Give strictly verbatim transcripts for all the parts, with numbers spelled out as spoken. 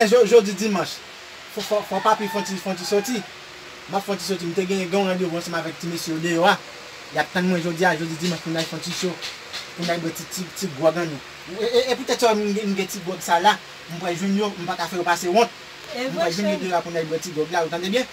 Jodi dimanch, fò, fò, fò papi fè yon ti, fè yon ti soti. M ap fè yon ti soti. M te gen, gen yon randevou ansanm avèk ti mesye yo deyò a. Y ap tann mwen jodi a, jodi dimanch, pou n al fè yon ti cho. Pou n al bwè ti, ti, ti gwòg an nou. E, e, e poutèt sa, m, m gen ti gwòg sa la. M pral jwenn yo, m pa ka fè yo pase wont. M pral jwenn yo deyò a pou n al bwè ti gwòg la, ou tande byen?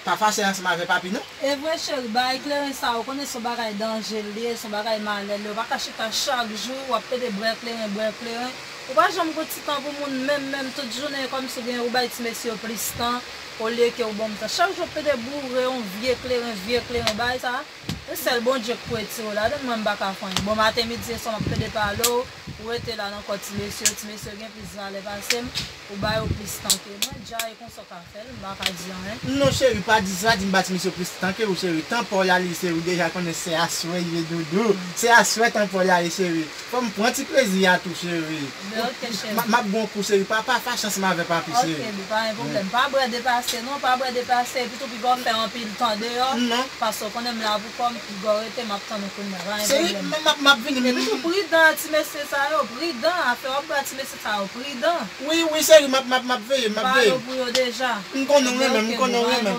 Pa fache ansanm avè papi, non. E vre, cheri, bagay kleren sa, ou konnen se yon bagay danje l ye, se yon bagay malè l ye. Ou pa ka chita chak jou, w ap pede bwè kleren, bwè kleren. Ou pa janm gon ti tan pou moun menm, menm tout jounen, kòmsi ou gen, ou bay ti mesye yo plis tan, olye ke ou ban m tan. Chak jou w ap pede boure yon vye kleren, vye kleren, bagay sa, se sèl Bondye k pou retire w ladan l, mwen m pa ka fè anyen. Bon, maten, midi e swa, m ap pede pale w, ou rete la nan kò ti mesye yo, ti mesye yo gen plis valè pase m, ou ba yo plis tan ke mwen, dja e konsa w ka fè l, m pa ka di anyen. Non, cheri, pa di sa, di m ba ti mesye plis tan ke ou, cheri. Tan pa w la li, cheri, ou deja konnen se aswè l ye, doudou. Se aswè tan pa w la ye, cheri. Fò m pran ti plezi a tou, cheri. Ben, ok, cheri. M ap, m ap gon kou, cheri. Pa, pa fache ansanm avè papi, cheri. Ok, ben, pa gen pwoblèm. Pa bwè depase, non, pa bwè depase. Epi tou, piga w fè anpil tan deyò. Non. Paske w konnen m la pou kò m, piga w rete, m ap tann ou kounye a. Pa gen pwoblèm. Cheri, m, m ap, m ap vini, m. Epi tou, pridan, ti mesye sa yo, pridan. Afè w ap bwè ti mesye sa yo, pridan. Wi, wi, cheri, m ap, m ap, m ap veye, m ap veye. Ba yo pou yo deja. M konnen w renmen m, m konnen w renmen m.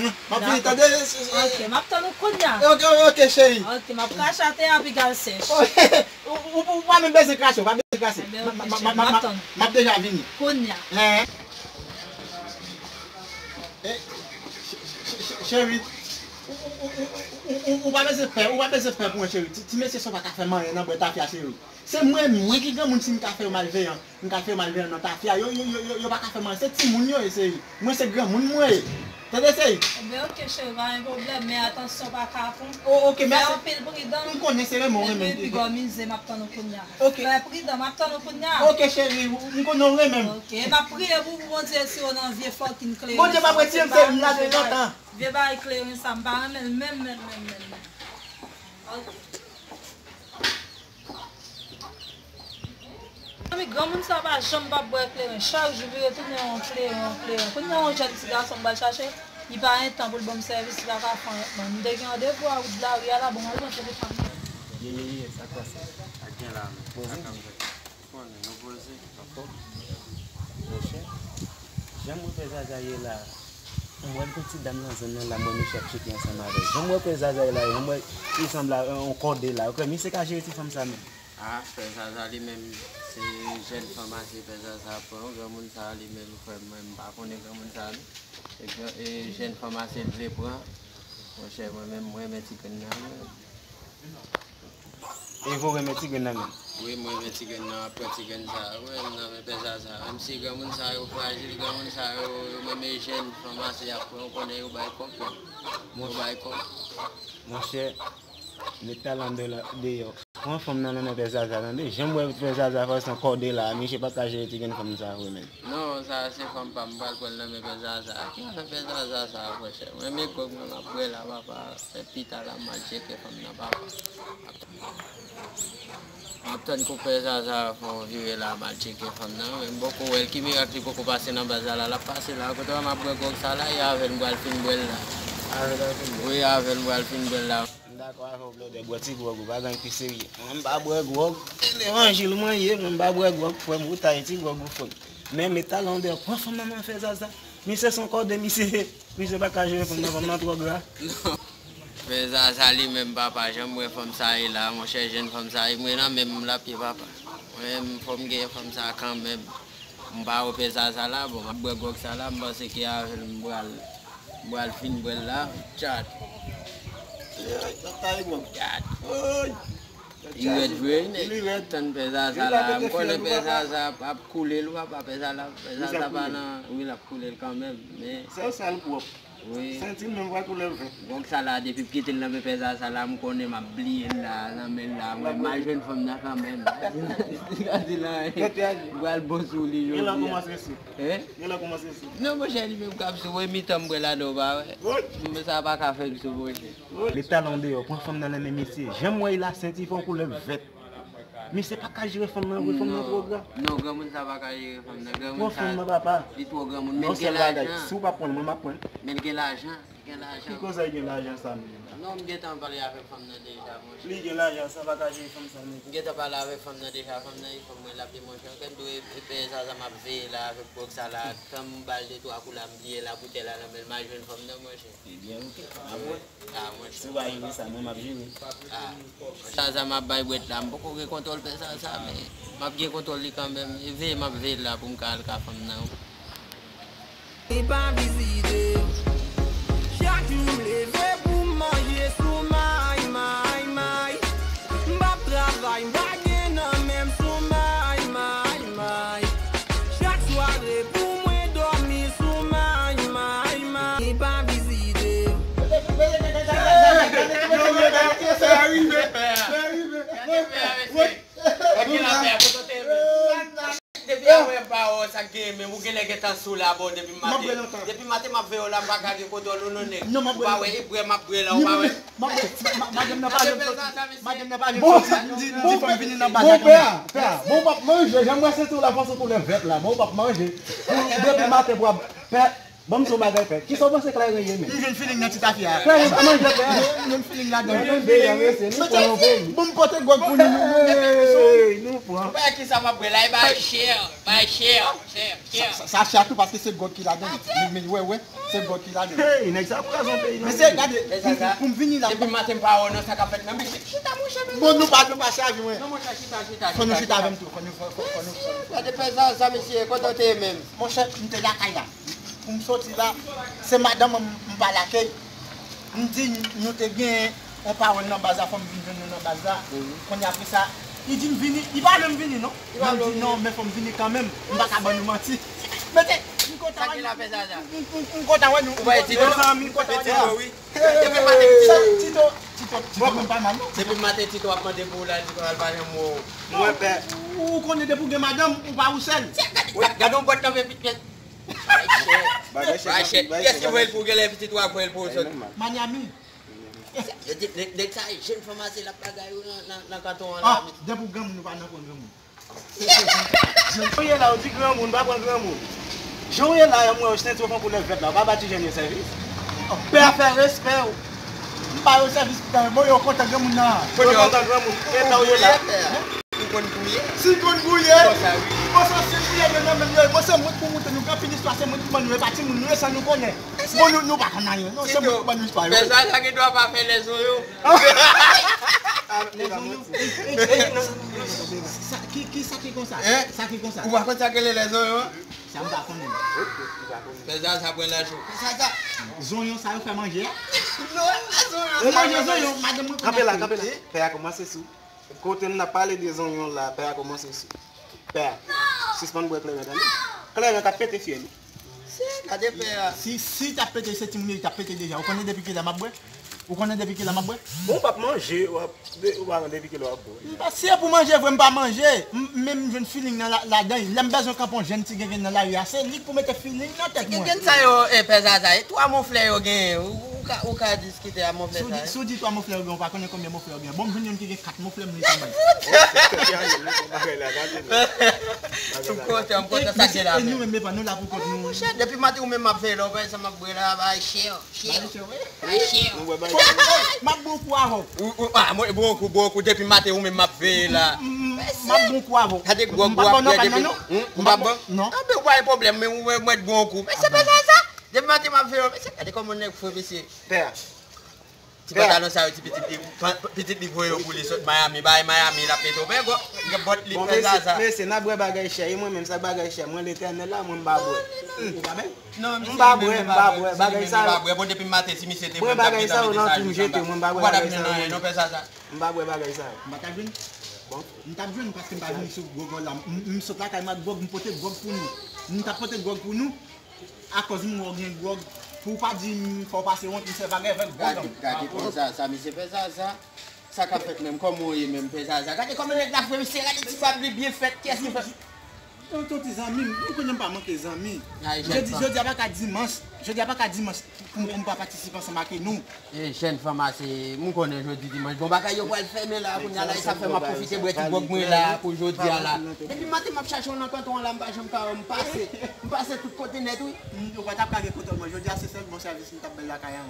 M ap vini, tande? Ok, m ap tann ou kounye a. Ok, ok, cheri. Ok, m ap krache atè a, piga l sèch. Ou, ou, ou pa menm bezwen krache, ou pa bezwen krache. M ap deja vini. Kounye a. Cheri, ou, ou pa bezwen pè, ou pa bezwen pè pou mwen, cheri. Ti, ti mesye sa yo pa ka fè m anyen nan bwè tafya, cheri. Se mwen, mwen ki granmoun, si m ka fè yo malveyan, m ka fè yo malveyan nan tafya. Yo, yo, yo, yo, yo pa ka fè m anyen. Se timoun yo ye, cheri. Mwen se granmoun mwen ye. Tande, cheri? Ebyen, ok, cheri, pa gen pwoblèm, men atansyon, pa kapon. O, ok, mèsi. Fè anpil pridan. M konnen se renmen w renmen m. Epi, piga w mize, m ap tann ou kounye a. Ok. Fè pridan, m ap tann ou kounye a. Ok, cheri, m konnen w renmen m. Ok, e m ap priye pou, pou Bondye retire w nan vye fòkin kleren sa. Bondye p ap retire m, cheri, m lave lontan. Vye bagay kleren sa, m pa renmen l menm, menm, menm, menm, menm. Ok. Zanmi, granmoun sa pa janm p ap bwè kleren. Chak jou vire tounen yon kleren, yon kleren. Kounye a yon jèn ti gason m pral chache, li pa gen tan pou l ban m sèvis, li pa ka fè anyen. Bon, m te gen randevou a wout lari a la, bon, m al pran telefòn nan. Ye, ye, ye, sa k pase? Sa k gen la menm? Poze. Sa k ap fèt? Konnen, nou poze. Anfòm? Monchè, jan m wè pè Zaza ye la, m wè l gon ti dam nan zòn nan la, m wè misye ap tcheke ansanm avè l. Jan m wè pè Zaza ye la, jan m wè li sanble a yon kòde la. Ou kwè misye ka jere ti fanm sa menm? A, pè Zaza li menm, se jèn fanm ase pè Zaza pran. Granmoun sa li menm, frè m, mwen m pa konnen granmoun sa non. E gran, e jèn fanm ase l vle pran. Monchè, mwen menm, mwen renmen ti grenn nan, mwen. Evo renmen ti grenn nan menm? Wi, mwen renmen ti grenn nan, ap pran ti grenn sa. Mwen renmen nan men pè Zaza. Menm si granmoun sa yo frajil, granmoun sa yo, yo menm e jèn fanm ase y ap pran, ou konnen yo bay kòb, yo bay kòb. Monchè, met talan deyò. Pran fanm nan nan men pè Zaza, tande. Jan m wè pè Zaza fason kòde la, misye p ap ka jere ti grenn fanm sa vre menm. Non, sa se fanm pa m, m pral pran l nan men pè Zaza. Ki afè pè Zaza sa, monchè? Mwen renmen gwòg mwen, m ap bwè la, papa. Fè pita la, m al tcheke fanm nan, papa. M ap tann kou pè Zaza fè yon vire la, m al tcheke fanm nan. Men m poko wè l, ki mirak li poko pase nan baz la la, l ap pase la. Kote w wè m ap bwè gwòg sa la, e avè l m pral fin bwè l la. Avè l w ap fin bwè l? Wi, avè l m pral fin bwè l la. M dakò avè w, blòdè, bwè ti gwòg ou, pa gen anyen ki serye. Mwen m pa bwè gwòg, se levanjil mwen ye, mwen m pa bwè gwòg, frè m, ou taye ti gwòg ou, frè m. Men met talan deyò, pran fanm nan nan men pè Zaza. Misye se yon kòde, misye, misye pa ka jere fanm nan, fanm nan twò gra. Non. Pè Zaza li menm, papa, jan m wè fanm sa ye la, monchè, jèn fanm sa ye, mwen nan men m l ap ye, papa. Mwen menm, fò m gen fanm sa kanmenm. M pa wè pè Zaza la, bon, m ap bwè gwòg sa la, m panse ke avè l m pral, m pral fin bwè l la. Tchat. Tchat. Li rèd vre wi, nèg. Li rèd. Tann pè Zaza la, m konnen pè Zaza ap, ap koule l wi, papa, pè Zaza, pè Zaza pa nan, wi, l ap koule l kanmenm, men. Sèl sa l pwòp. Wi. Senti l menm vwa koulè vèt. Gwòg sa la, depi m kite l nan men pè Zaza la, m konnen m ap bliye l la, nan men l la. Mwen m al jwenn fanm nan kanmenm. Gade la, m pral bon sou li jodi a. Gen lè w kòmanse sou. Hein? Gen lè w kòmanse sou. Non, monchè, li menm k ap sou. Wi, mitan m bwè ladan w pa wè. Wi. Men sa pa ka fè m sou, monchè. Wi. Met talan deyò, pran fanm nan nan men misye. Jan m wè l la, senti fè yon koulè vèt. Misye pa ka jere fanm nan vre, fanm nan twò gra. Non, granmoun sa pa ka jere fanm nan. Granmoun sa, li twò granmoun, men l gen lajan. Si w pa pran l, mwen m ap pran l. Men l gen lajan. Gen lajan. Ki koze gen lajan sa menm? Non, m gentan pale avèk fanm nan deja, monchè. Li gen lajan, sa pa ka jere fanm sa nèt. M gentan pale avèk fanm nan deja, fanm nan, li fanm mwen, l ap di, monchè, kèm dwe, e, pè Zaza m ap veye la, avèk gwòg sa la, tan m ba l de twa kou la, m bliye la, boutèy la nan men l, m al jwenn fanm nan, monchè. Ebyen, oke. Apre, ah, monchè. Si w pa jere sa, mwen, m ap jere. Ah, Zaza m ap bay bwèt la, m poko gen kontwòl pè Zaza, men m ap gen kontwòl li kanmenm. E veye m ap veye l la pou m ka al ka fanm nan. Li pa vizite. Chak jou m leve pou m manje sou may, may, may. M p ap travay, m pa gen nan men m sou may, may, may. Chak sware pou mwen dòmi sou may, may, may. Li pa vizite. Sa rive, sa rive. Depi avè pa wè sa k genyen, men ou genlè gentan sou la, bon, depi maten. Depi maten m ap veye w la, m pa ka gen kontwòl ou non nèg. Ou pa wè, e bwè m ap bwè la, ou pa wè. Madanm nan pa janm soti. Madanm nan pa janm soti. M di, m di fò m vini nan baz la kanmenm. Bon, pè a, pè a, bon, w p ap manje, jan m wè senti w la, panse w koulè vèt la, bon, w p ap manje. Depi maten pou w ap, pè, ban m di w yon bagay, pè. Kisa w panse Kleren ye menm? M jwenn feeling nan ti afè a. Kleren pa manje, pè. M jwenn feeling ladan. Nou jwenn feeling, mesye, nou pran yon peyi. Bon, m pote gwòg pou nou, nou, nou pran. Ou pa wè kisa m ap bwè la, e bay chè, bay chè, chè, chè. Sa, sa, sa chè tou, paske se gwòg ki ladan. Men, men, wè, wè. Se gwòg ki ladan. Hey, nèg sa pwazon peyi nan. Mesye, gade, pou, pou, pou m vini la. Depi maten m pa wè w non, sa k ap fèt nan, mesye. Chita, monchè, mesye. Bon, nou pa, nou pa sèvi mwen. Non, monchè, chita, chita, chita. Fò nou chita avè m tou, fò nou, fò, fò, fò nou. Gade pè Zaza, mesye, kote w te ye menm? Monchè, m te lakay la. Pou m soti la, se madanm mwen m, m pa lakay. M di nou te gen yon pawòl nan baz la, fò m vin jwenn nou nan baz la. Kounye a apre sa, li di m vini, li pa vle m vini non. Mwen m di non, men fò m vini kanmenm. M pa ka ban nou manti. Mete, m kontan wè nou. M, m, m, m kontan wè nou. Ou pa etidyan? Mezanmi, m kontan wè nou. Depi maten, Tito, Tito, Tito menm pa mal non. Depi maten Tito ap mande pou ou la, Tito al pa janm wè w. Mwen pè. Ou konnen depi w gen madanm, ou pa ou sèl. Gade yon bòt nan men pitit. Bagay chè, bagay chè. Kiyès ki voye l pou w? Genlè pitit ou a voye l pou w sot. Miami. Yo di, nèg, nèg sa, jèn fanm ase l ap bagay yo nan, nan, nan kanton an la. Ah, depi w granmoun, ou pa nan pran granmoun. Jan w ye la, ou di granmoun, pa pran granmoun. Jan w ye la, m wè w senti w fè yon koulè vèt la, ou pa ba ti jèn yo sèvis. Pè a fè respè w. M ba yo sèvis, bon, yo kontan granmoun nan. Yo kontan granmoun. Etan w ye la. Ou konn gouye? Si konn gouye. Konsa, wi. Konsa, si gouye gen nan men yo, mwen se mwen pou moute nou, gen anpil istwa, se mwen ki ban nou, e pa timoun nou ye san nou konnen. Bon, nou, nou pa konn anyen, non, se mwen ki ban nou istwa yo. Pè Zaza gen dwa pa fè lèzonyon. Lèzonyon. Sa, ki, ki sa ki konsa? Sa ki konsa? Ou pa konn sa k rele lèzonyon an? Sa m pa konnen. Pè Zaza pran nan cho. Pè Zaza. Zonyon sa yo fè manje a? Non, pa zonyon. Ou manje zonyon, madanm mwen konn achte. Kanpe la, kanpe la. Pè a kòmanse sou. Kote n ap pale de zonyon la, pè a kòmanse sou. Pè a, sispann bwè kleren, tande? Kleren k ap pete fyèl ou. Si, gade pè a. Si, si t ap pete, se timoun yo, li t ap pete deja. Ou konnen depi kilè m ap bwè? Ou konnen depi kilè m ap bwè? Bon, w p ap manje, w ap, de, ou pa konn depi kilè w ap bwè. M pa, si e pou manje vre, m pa manje. M, men m jwenn feeling nan la, ladan. Lè m bezwen kanpe yon jèn ti gengen nan lari a, se li k pou mete feeling nan tèt mwen. Ti gengen sa yo, e, pè Zaza, e twa moflè yo genyen. Ou, ou ka, ou ka di Kite a moflè sa, si w di twa moflè ou gen, ou pa konnen konbyen moflè ou gen. Bon, m jwenn youn ki gen kat moflè, m li konbyen. Sou kote, m kontan sa k gen la. E nou menm, epa, nou la pou kont nou. Monchè, depi maten ou menm m ap veye la, ou pa wè sa m ap bwè la, bay chè, chè. Bay chè, wi. Bay chè. M ap bon kou avè w. Ou, ou, ah, mwen, bon kou, bon kou, depi maten ou menm m ap veye la. M ap bon kou avè w. Gade gwòg ou ap bwè depi. M p ap ban? Non. Anben, ou pa gen pwoblèm, men ou mèt bon kou. Men se pa sa, sa. Depi maten m ap veye w, mesye, gade kòman nèg fou, mesye. Pè a. Ti pantalon sa yo, ti pitit li, pa, pitit li voye yo pou li sot Miami, bay Miami, l ap mete w pè gò, gen bòt li pè Zaza. Mesye, n ap bwè bagay chè, e mwen menm sa bagay chè, mwen Letènèl la, mwen m pa bwè. Ou pa bwè? Non, m pa bwè, m pa bwè, bagay sa yo. Bon, depi maten, si misye te bwè, m t ap mete sa yo nan tou, m jete, mwen m pa bwè bagay sa yo. Non, pè Zaza. M pa bwè bagay sa yo. M pa t ap jwenn? Bon. M t ap jwenn paske m pa vini sou gwo gòl la. M, m sot lakay m ak gwòg, m pote gwòg pou nou. M t ap pote gwòg pou nou. Akòz m wè w gen gwòg, pou w pa di m fè w pase wont, m fè bagay avèk gwòg la. Gade, gade, pè Zaza, misye pè Zaza. Sa k ap fèt menm? Kòman w ye menm, pè Zaza? Gade kòman nèg la fre, mesye, gade ti bab li byen fèt, kiyès ki fè? Tonton ti zanmi m, ou konnen m pa manke zanmi. Jodi, jodi a pa ka dimanch, jodi a pa ka dimanch pou m, pou m pa patisipe ansanm ak nou. E jèn fanm a se, m konnen jodi dimanch, bon bagay yo pral fèmen la, kounye a la, e sa fè m ap pwofite bwè ti gwòg mwen la pou jodi a la. Depi maten m ap chache w nan kanton an la, m pa janm ka wè w, m pase, m pase tout kote nèt wi. Ou pa t ap ka gen kontòl mwen, jodi a se sèl bon sèvis m t ap bay lakay an.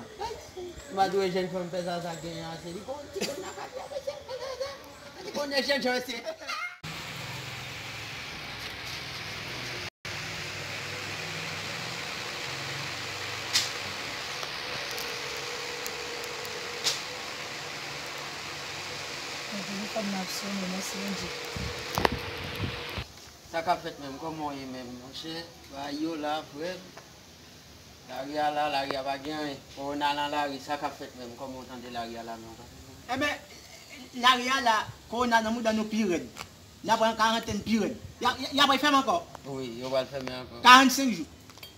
M a di w e jèn fanm fè zaza genyen an, se li kon ti kidnapè, mesye, fè zaza. Li konnen jèn jan se. Telefòn nan ap sonnen, mèsi Bondye. Sa k ap fèt menm? Kòman w ye menm, monchè? Bagay yo la, frè m. Lari a la, lari a pa gen anyen. Kowona nan lari, sa k ap fèt menm? Kòman w tande lari a la menm? Enben, lari a la, kowona nan mouda nou pi rèd. N ap pran karantèn pi rèd. Y a, y a, y a pral fèmen ankò. Wi, yo pral fèmen ankò. Karannsenk jou.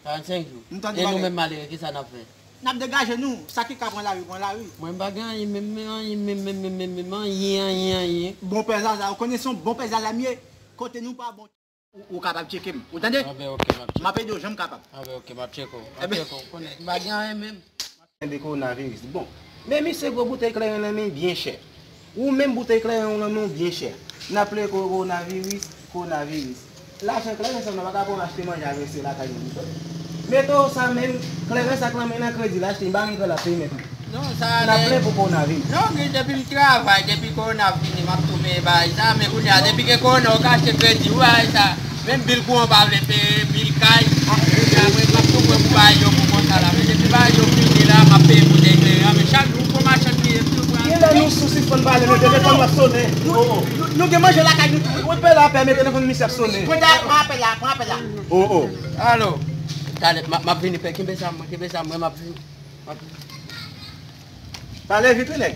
Karannsenk jou. M tande bagay. E nou menm malere, kisa n ap fè? N ap degaje nou. Sa ki ka pran lari, pran lari. Mwen m pa gen anyen menm, menm anyen, menm, menm, menm, menm, menm, anyen, anyen, anyen. Bon pè Zaza, ou konnen se yon bon pè Zaza m ye. Kote nou pa bon. Ou, ou kapab tcheke m. Ou tande? Anben, oke, m ap tcheke. M ap ede w jan m kapab. Anben, oke, m ap tcheke w. M ap tcheke w. Konnen, m pa gen anyen menm. De kowonaviris. Bon, men misye gwo boutèy kleren nan men byen chè. Ou menm boutèy kleren w nan men w byen chè. N ap plede kowonaviris, kowonaviris. Lajan kleren sa nou pa ka pran achte manje avè se lakay nou li. Mete w sa menm, kleren sa k nan men nan kredi l achte, m pa menm kwè l ap peye nèt li. Non, sa n ap plen pou kowonaviris. Non, gen depi m travay, depi kowona vini, m ap tou peye bagay sa, men kounye a, depi gen kowona, ou ka achte kredi, ou bagay sa. Menm bil kouran pa vle peye, bil kay. Kounye a, mwen, m ap tou pran pou bagay yo pou konsa la. Men depi bagay yo fini la, m ap peye pou deklere an, men chak jou, pou machann ki tou pran. Kilè nou sou sispann pale, men telefòn w ap sonnen. Nou, nou, nou gen manje lakay nou tou. Ou pè la pè, men telefòn misye ap sonnen. Pran apèl la, pran apèl la. Oh, oh. Alo. Talè, m ap, m ap vini, pè, kenbe sa, mwen, kenbe sa, mwen, m ap vini. Pale vit wi nèg.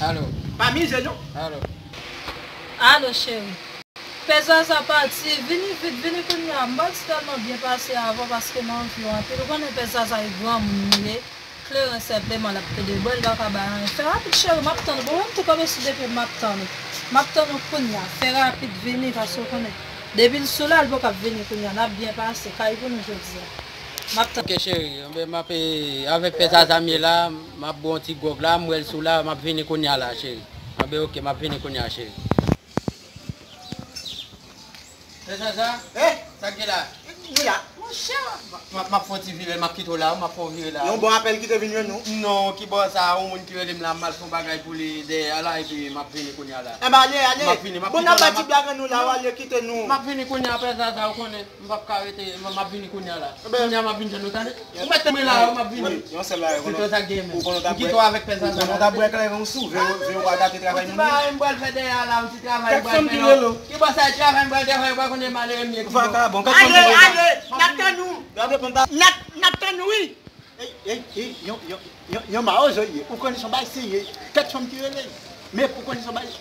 Alo. Pa mize non. Alo. Alo cheri. Pè Zaza pati, vini vit, vini kounye a. M pati tèlman byen pase avè w paske m anvi w anpil. Ou konnen pè Zaza e granmoun li ye. Kleren senpleman l ap plede bwè, l pa ka bay anyen. Fè rapid cheri, m ap tann ou. Bon, mwen m tou kanpe sou depi m ap tann ou. M ap tann ou kounye a. Fè rapid vini paske w konnen. Depi l sou la, l poko ap vini kounye a. N ap byen pase. Kay pou nou jodi a. M ap tann. Ok cheri, enben m ap, eh, avèk pè Zaza m ye la, m ap bwè yon ti gwòg la, m wè l sou la, m ap vini kounye a la, cheri. Enben ok, m ap vini kounye a, cheri. Pè Zaza? Eh? Sa k gen la? Nou la. Monchè. M ap, m ap fè yon ti vire, m ap kite w la, m ap fè yon vire la. Yon bon apèl ki te vin jwenn nou? Non, ki bò sa, yon moun ki rele m la, m al fè yon bagay pou li dèyè a la, epi m ap vini kounye a la. Enben ale, ale. M ap vini, m ap kite w la. Bon, n ap bay ti blag an nou la, w ale, kite nou. M ap vini kounye a, pè Zaza, ou konnen. M p ap ka rete, m, m ap vini kounye a la. Kounye a m ap vin jwenn ou, tande? Ou mèt tann mwen la, m ap vini. Yon sèl bagay, ou konnen w t ap bwè kleren w sou, veye, veye w pa gate travay moun yo. Yon ti bagay m pral fè dèyè a la, yon ti travay m pral fè non. Ki bò sa e travay m pral travay, ou pa konnen malere m ye ki bò. Vakabon, kèt fanm ki rele. Ale, ale, n ap tann ou. N ap, n ap tann ou, wi. Ey, ey, ey, yon, yon, yon, yon mawozo ye. Ou konnen se yon bagay serye. Kèt fanm ki rele. Men pou konnen se yon bagay,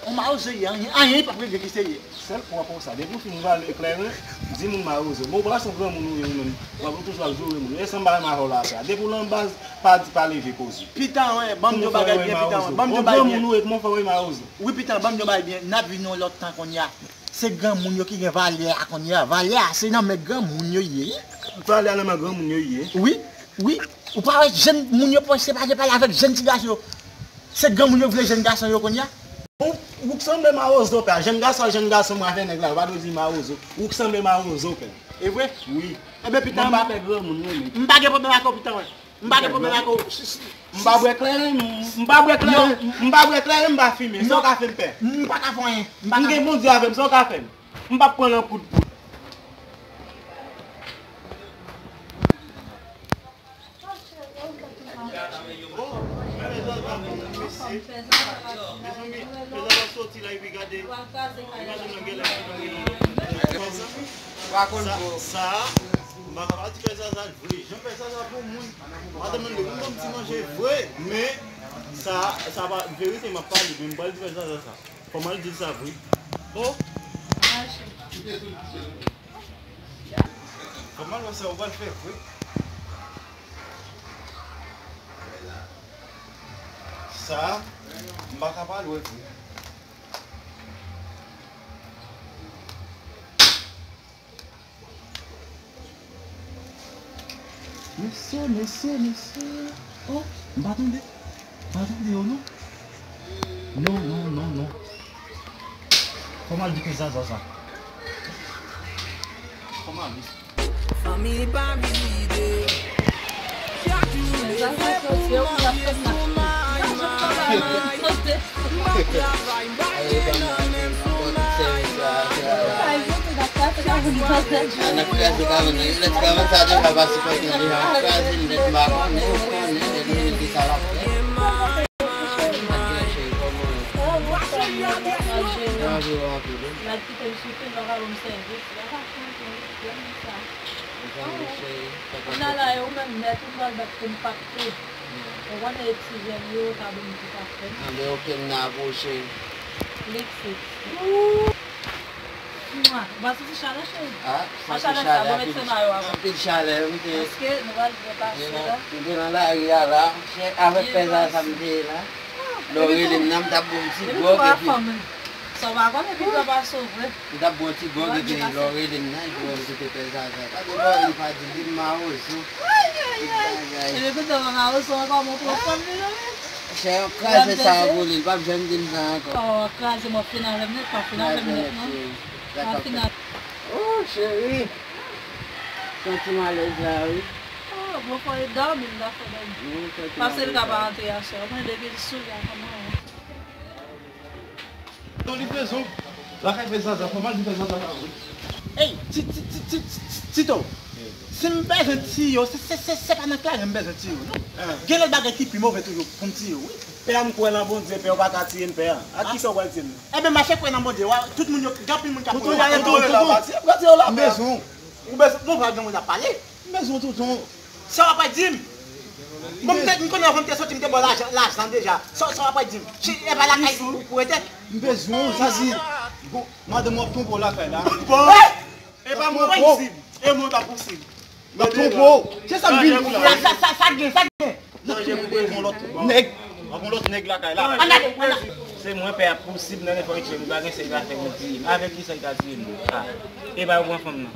yon mawozo ye. Anyen, anyen li p ap regle ki serye. Sèl pwen konsa. Depi w fin vale kleren, di moun mawozo. Bon, ou pa se yon granmoun ou ye ou menm. W ap toujou ap joure moun. E sa m pa renmen avè w la sa. Depi w nan baz, pa di, pa leve koze. Pitan, wi, ban m di w bagay byen, pitan, wi. Ban m di w bagay byen. Granmoun ou ye, kòman w fè w ye mawozo? Wi, pitan, ban m di w bagay byen. N ap viv nan yon lòt tan kounye a. Se granmoun yo ki gen valè a kounye a. Valè a, se nan men granmoun yo ye. Valè a nan men granmoun yo ye. Wi, wi. Ou pa wè jèn moun yo panse pa gen pale avèk jèn ti gason yo. Se granmoun yo vle jèn gason yo kounye a. Ou, ou k sanble mawozo, pè. Jèn gason, jèn gason, mwen avè nèg la, yo pa dwe di mawozo. Ou k sanble mawozo, pè. E vre? Wi. Enben, pitan, m pa pè granmoun, non, men. M pa gen pwoblèm ak ou, pitan, mwen. M pa gen pwoblèm ak ou. M pa bwè kleren, m pa bwè kleren, m pa bwè kleren, m pa fimen. Sa w ka fè m pè? M pa ka fè anyen. M pa ka. M gen Bondye avè m, sa w ka fè m? M p ap pran nan kout poud. Mezanmi, mezanmi soti la epi gade. Sa, sa, m pa ka pa di fè sa, sa vre. Jan fè sa, sa bon moun. Madanm nan depi m ban m ti manje vre, men sa, sa pa verite, m ap pale, men m pral di fè sa, sa, sa. Fò m al di l sa vre. Oh! Fò m al wè sa ou pral fè vre. Sa, m pa ka pale wè vre. Mesye, mesye, mesye. Oh, m pa tande. M pa tande yo, non. Non, non, non, non. Kòman l di ke Zaza sa? Kòman l di? Fanmi pa vide. Chak jou leve pou mwen, pou mwen, may, may. M ap travay, bay nan menm sou may, may. Nan kraze kabann nan, yo lè ti kabann sa deja pa sipòte li, an kraze l nèt, m pa konnen, ou konnen, nèt, nou di sa l ap fè. Ann fè cheri, kòman ou ye? Mwen anvi wè anpil, wi. L ap kite m soufri, l pa ka ban m sèvis. L ap ap pran pou li, l ap sa. Mezanmi, cheri, sa pa fèt. Kounye a la, e ou menm nèt, ou pral bat pou m pa tou. Ou konnen e ti jèn yo, yo ka ban m ti pafè. Anben, oke, m nan pou ou, cheri. Lipstik. Mwa, ou pa santi chalè, cheri? Ah, santi chalè, anpil chalè, anpil chalè, wi, te. Paske nou pral byen pase la. M te nan lari a la, chè, avèk pè Zaza m te ye la. Lè w rele m nan, m t ap ba w yon ti gwòg epi. Sa w pa konnen, epi w pa sove. M t ap ba w yon ti gwòg epi lè w rele m nan, epi w wè m kite pè Zaza. Pa gen bagay li pa di, li mawozo. Ay, ay, ay. Epi kounye a w mawozo ankò, mwen pran fanm li nan men. Chè, kraze sa pou li, l p ap janm di m sa ankò. Oh, kraze, mwen fin avè m nèt, pa fin avè m nèt, non. Pa fin avè m. Oh, cheri. Santi malèz la, wi. Oh, bon, fò e dòmi, m ta fè dòmi. Paske l ka pa antre aswè. Mwen, depi l sou la, kòman? Ton livraison. Lakay pè Zaza, fò m al di pè Zaza sa, wi. Ey, Ti, Ti, Ti, Ti, Ti, Tito. Si m bezwen tiyo, se, se, se, se pa nan klaren m bezwen tiyo, non. Gen lòt bagay ki pi move toujou pou m tiyo, wi. Pè a, m kwè nan Bondye, pè, ou pa ka tiye m, pè a. A kisa w pral tiye m? Enben, mache kwè nan Bondye, wa, tout moun yo, gen anpil moun k ap kwè. Tonton, tonton, tonton. M bezwen w. Ou bezwen, bon, pa gen moun ap pale. M bezwen w, tonton. Sa w ap pral di m? Bon, m te, m konnen anvan m te soti, m te ba w lajan, lajan deja. Sa, sa w ap pral di m? Cheri, e pa lakay ou pou rete? M bezwen w, Zazi. Bon, madanm w ap twonpe w lakay la. Bon! E pa mwen posib. E mwen pa posib. L ap twonpe w. Se sa m vin pou la. Sa, sa, sa, sa gen, sa gen. L ap twonpe w. Nèg. Ap yon lòt nèg lakay la. Ann ale, ann ale. Se mwen pè a posib nan nenpòt ki m pa gen sèl ka fè moun tiye m. Avèk ki sèl ka tiye m? Ah. E pa ou pran fanm nan.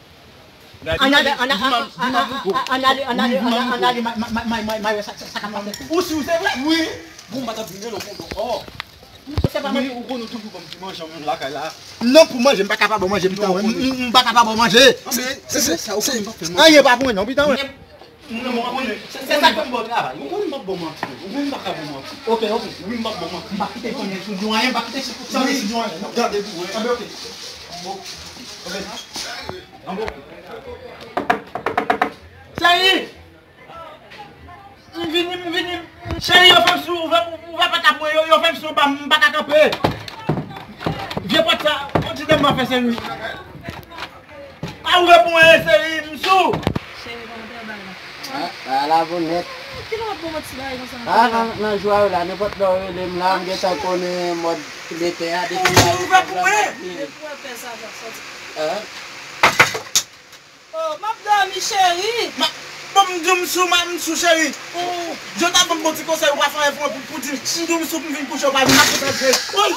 Ann ale, ann ale, ann ale, ann ale, ann ale, may, may, may, may, sa, sa, sa ka pase. Ou si w se vre? Wi. Bon, m pa t ap vin rele w kontan. Oh. Se pa manje, ou konnen w toujou ban m ti manje an lakay la. Non, pou manje, m pa ka pa ba w manje, pitan, wi. M, m, m pa ka pa ba w manje. Se, se, se, anyen pa pou mwen, non, pitan, wi. Non, ou konnen, se, se sa k fè m ba w travay. Ou konnen m p ap ba w manti. Ou konnen m pa ka ba w manti. Ok, ok. Wi, m p ap ba w manti. M pa kite konnen sou di w anyen, m pa kite konnen sou di w anyen, non. Gade pou wè. Anben, ok. Bon. Ok. Anben, ok. Cheri! M vini, m vini. Cheri, yo fè m sou, ouvè, ouvè pòt la pou mwen, yo, yo fè m sou ba m, m pa ka kanpe. Vye pòt sa, on ti dam mwen fè seri. A ouvè pou mwen, seri, m sou. Cheri, kòman te bay la? Ah, bay la bon nèt. Kilè w ap bon manti bagay konsa? Ah, nan, nan jou a yo la, nenpòt lè w rele m la, m gentan konnen mòd kilè pè a, depi m la. Ouvè pou mwen. Depi w wè pè sa, sa sòti. Hein? Oh, m ap dòmi, cheri. Ma, bon, m di w m sou, ma, m sou, cheri. Ou, Jota ban m bon ti konsèy, ou pa fè anyen pou mwen, pou, pou di m, m di w m sou, pou m vin kouche, ou pa vin, m ap konsantre. Woy!